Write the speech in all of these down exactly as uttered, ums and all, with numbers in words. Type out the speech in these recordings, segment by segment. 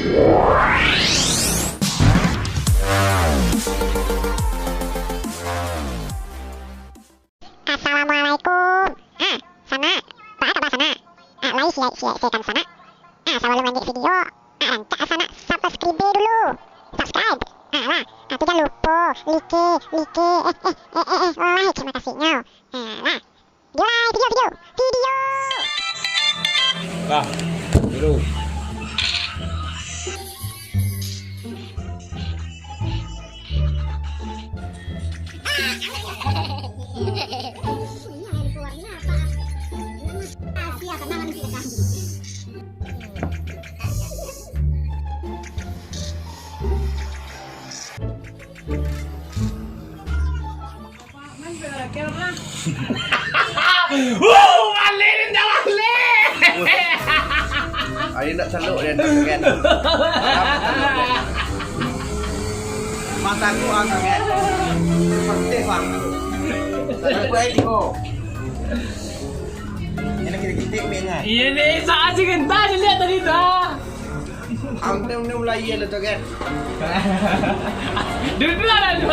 Assalamualaikum. Ah, sanak. Baa kaba sanak? Ah, lai siaik-siaik se kan sanak? Ah, sabalun lanjuik video, ah, rancak sanak subscribe dulu. Subscribe. Ah, lah. Ah, tu jan lupo like, like. Eh, eh, eh, eh, eh, like makasihnyo. Ah, lah. Video, like, video, video. Video. Lah, dulu. Wuh, balik ni dah balik. Ayo nak saluk dia nak kan. Mata aku angin. Pasti bang. Aku ayo tiko. Ini kita kita mengan. Iya ni, saat sih kita dilihat tadi dah. Ang nem nem lah iya lo tu kan. Duduk lah tu.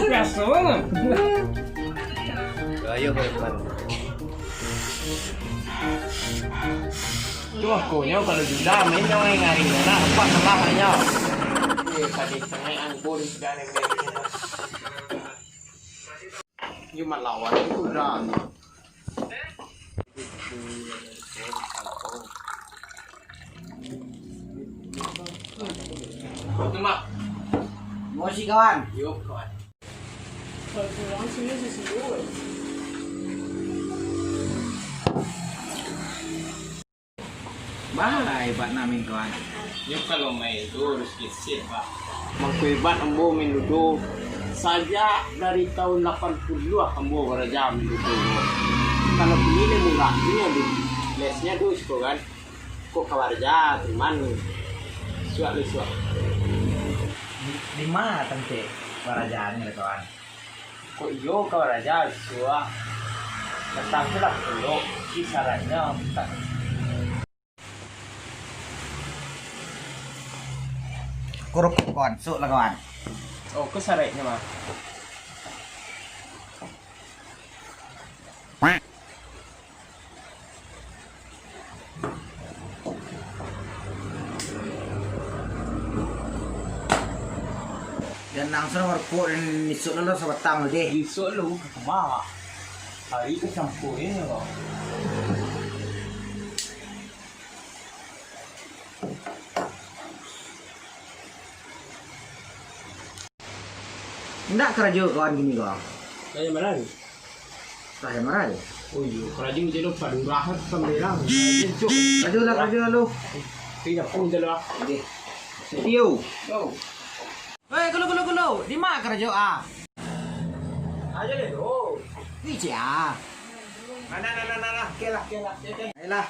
Biasa banget. Ayo, Bang. Tuh, konyo kalau Juda main dong, eh, ngari. Nah, apa salahnya? Eh, tadi tengah anggur sudah nembek. Yo malawan tu dah. Tembak. Mosi kawan. Yo kawan. Baa hebat nak main kawan? Nyo kalau main tu harus gesit, Pak. Mangko hebat ambo main ludo. Sajak dari tahun lapan puluah ambo baraja main ludo. Kalau bini lai murah, bini ambo lesnya tu siko kan. Kok ka baraja, cuman suak le suak. Di, di ma tampek barajanyo le kawan? Kok iyo ka baraja suah, tatapi lah pulo di syaratnyo. Kurupuk kawan, suak lah kawan. Oh, ko syaratnyo mah. Dan langsung marupuk dan isuak lo sabatang tu deh. Isuak lo, kama? Hari tu campur je lo. Indak karajo kawan kini ko? Karajo marai. Karajo marai? Oh iyo, karajo je lo, palurah sambilang. Karajo lah, karajo lah lo. Pi dapur je lo ah. Oke. Yo. Yo. Hei, kulo, kulo, kulo. Di ma karajo ah? Ajo le lo. Ih, cia. Nah, nah, nah, nah, nah, nah. Oke lah, oke lah, oke, oke. Ayolah.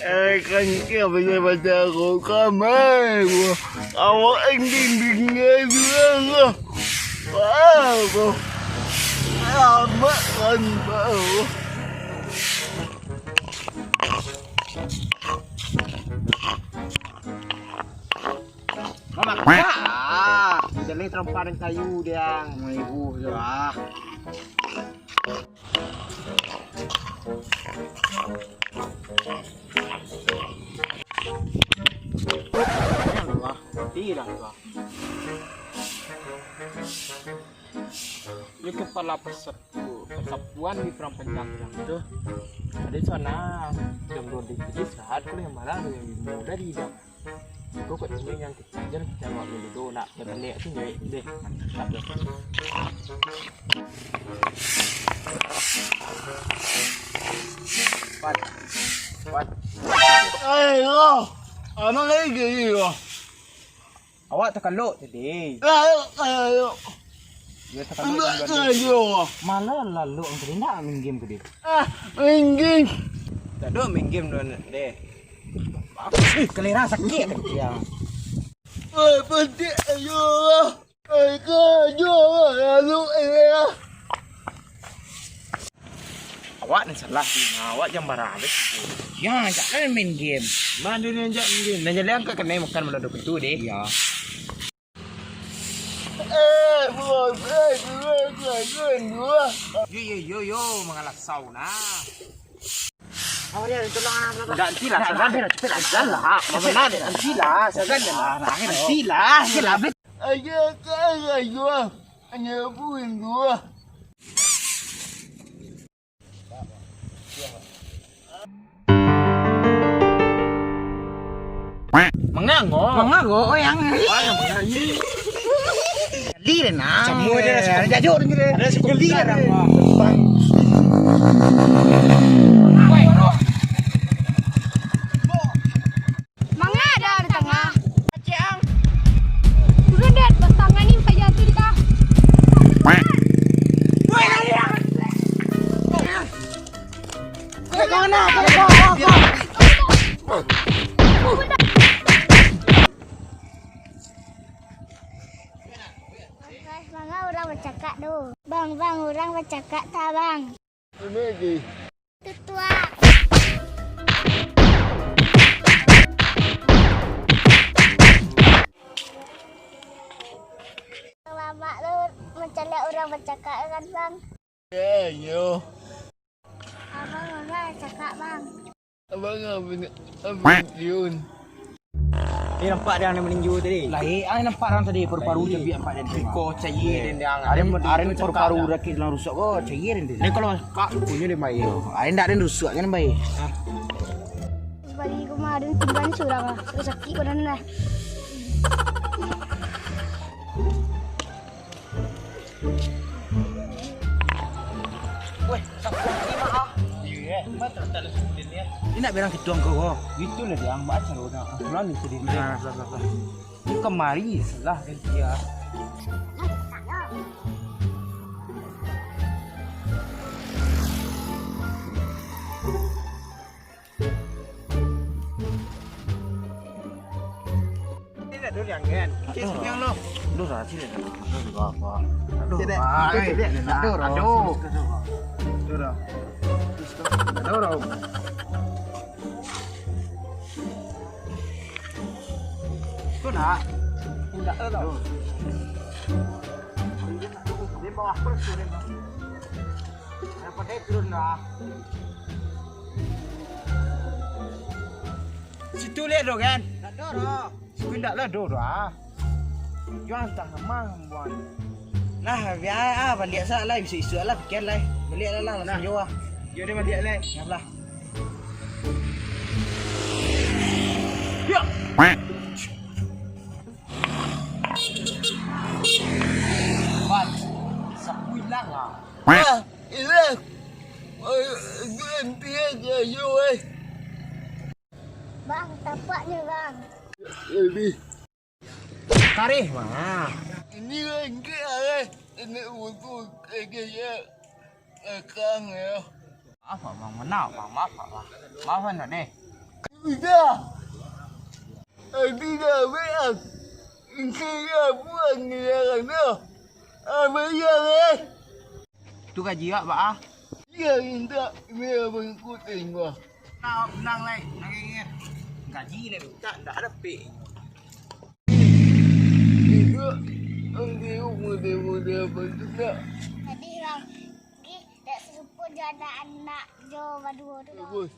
Eh, kan kau punya pacar aku, kamai, awak ending dengar juga lah. Wah, kau. Amat kan, bau. Mamak, ah, jadi terompa dengan kayu dia, maibu je ah. Wah, tidak, wah. Ini kepala persatu, persapuan di Perang Panjang tu. Ada sana, jam dua belas istirahat, kalau yang malam yang muda di hidang. Kau kok ini yang kecil, jangan kecil awak dulu tu, nak pendek tu, dek, dek. Mantap tu. Kuat. Kuat. Eh, yo. Anak lagi, yo. Awak takalok tadi. Ayo, ayo. Yo, takalok. Anak tadi, yo. Malah lalu ang tadi nak main game tadi. Ah, main game. Tak ada main game tu, deh. Ih, kalera sakit tadi, ya. Eh, penting, ayo. Awak ni salah, Dina. Awak jan barang abih. Ya, jak kan main game. Mana dia ni jak main game? Nan jalan angkat kanai makan malam dua pintu deh. Ya. Eh, bos, eh, dua, dua, dua, dua. Yo, yo, yo, yo, mangalasau nah. Awak dia tolong ah, tolong. Dah, nanti lah, sagan deh, cepet lah, sagan lah. Cepet lah, nanti lah, sagan lah. Nanti lah. Nanti lah, abis. Ayo, ayo, ayo. Hanya pun dua. Mangango. Mangango, oh, yang. Li deh, nah. Jamu dia dah cukup. Jajuk dia. Ada cukup. Li deh, nah. Manga ado di tangah. Aceh ang. Udah deh, pas tangan ni bisa jatuh di kah. Kau nak, kau nak, kau nak. Manga urang bacakak tu. Bang, bang, urang bacakak ta, bang. Tetua. Mamak tu mancaliak urang bacakak kan, bang? Ya, yo. Abang, abang cakak, bang. Abang, abang, abang Yun. Eh, nampak dia anak meninju tadi? Lahir, ah, nampak orang tadi, paru-paru cabiak nampak dia. Iko cayie dia, dia. Ada, ada paru-paru rakyat dalam rusak ko, cayie dia. Ni kalau kak punyo dia baik. Ada ndak ada rusak kan baik? Bagi kemarin tiban surang lah. Terus sakit badan lah. Weh, sapu ni mah ah. Iyo, eh. Mantap tak ada sepuluh ni, eh. Ini nak bilang kituang kau, oh. Itulah dia, ang baca roda. Pulang ni sedih. Nah, nah, nah, nah. Ini kemari, salah kan dia. Ini nak durian kan? Cik, yang lo. Aduh, Raji, aduh, apa? Aduh, Cik, Dek. Aduh, Cik, Dek. Aduh, Raji. Aduh. Aduh, dah. Aduh, dah. Tu nak. Indak tu tau. Di bawah terus tu, Dek. Yang pakai turun dah. Situ lihat tu kan? Tak ada dah. Situ ndak lah do dah. Jual entah kemang buan. Lah, biar ah, baliak sak lah, isuak-isuak lah, pikian lah. Baliak lah, lah, langsung jauh lah. Yo, dia baliak lah. Siap lah. Ya. Ban, sapu hilang lah. Ah, hilang. Ayo, ganti aja, yo, eh. Bang, tapaknya, Bang. Lebih. Kareh mah. Ini lagi, eh. Ini untuk kerja akang, ya. Maaf, Bang. Maaf, Bang. Maaf, Bang. Maaf, Bang, deh. Udah. Adi dah beak. Isi ya buang ni ya kan tu. Apa ya, eh? Tu gaji awak, Bak, ah? Ya, indak. Ni abang ikutin gua. Nah, tenang, Lai. Tenang, Lai. Gaji Lai mintak, ndak ada pek. Itu, ang dia muda-muda apa tu, nak? Tadi, Bang, gih, dak serupo jo anak-anak jo baduo tu, Bang. Bagus.